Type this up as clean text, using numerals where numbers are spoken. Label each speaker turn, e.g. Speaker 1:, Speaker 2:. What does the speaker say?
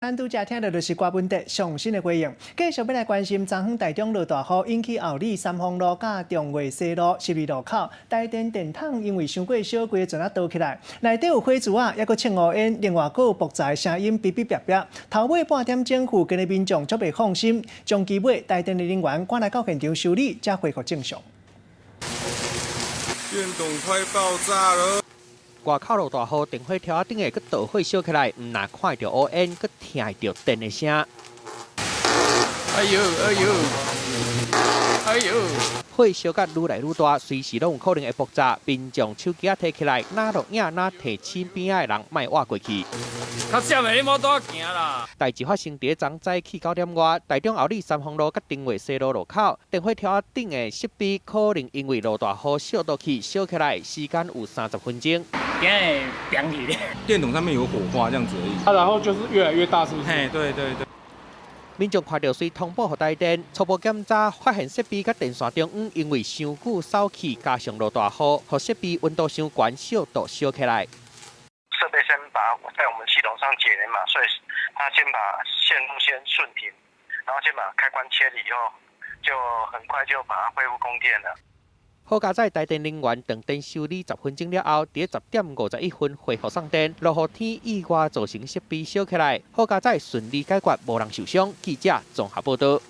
Speaker 1: 咱拄才聽著就是郭文德上新的回應。繼續欲來關心，昨昏台中落大雨，引起后里三豐路佮中岳西路十字路口，台電電筒因為傷過燒，規个全啊倒起來，內底有火柱仔，猶閣衝烏煙，另外閣有爆炸的聲音，嗶嗶癟癟。頭尾半點鐘，附近的民眾足袂放心，將機尾台電的人員趕來到現場修理，才恢復正常。
Speaker 2: 電筒快爆炸了！
Speaker 3: 外口落大雨，電火柱仔頂下閣導火燒起來，毋但看著烏煙，閣聽著電的聲。
Speaker 4: 哎喲哎喲，哎喲！
Speaker 3: 火燒甲愈來愈大，隨時攏有可能會爆炸。民眾手機仔提起來，若錄影，若提醒邊仔的人莫倚過去。
Speaker 4: 較閃的，你莫倒行啦！
Speaker 3: 代誌發生佇昨早起9點外，台中后里三豐路佮中岳西路路口，電火柱仔頂的設備可能因為落大雨燒倒去，燒起來，時間有30分鐘。
Speaker 4: 驚會扁去咧。
Speaker 2: 電筒上面有火花，這樣子而已。
Speaker 5: 啊，然後就是越來越大，是不是？
Speaker 2: 嘿，對對對。
Speaker 3: 民眾看著隨通報予台電，初步檢查發現設備佮電線中央因為傷久掃氣，加上落大雨，予設備溫度傷懸，燒度燒起來。
Speaker 6: 設備先把在我們系統上解連嘛，所以他先把線路先順停，然後先把開關切了以後，就很快就把它恢復供電了。
Speaker 3: 好佳哉，台電人員斷電修理10分鐘了後，佇10點51分恢復送電。落雨天意外造成設備燒起來，好佳哉順利解決，無人受傷。記者綜合報導。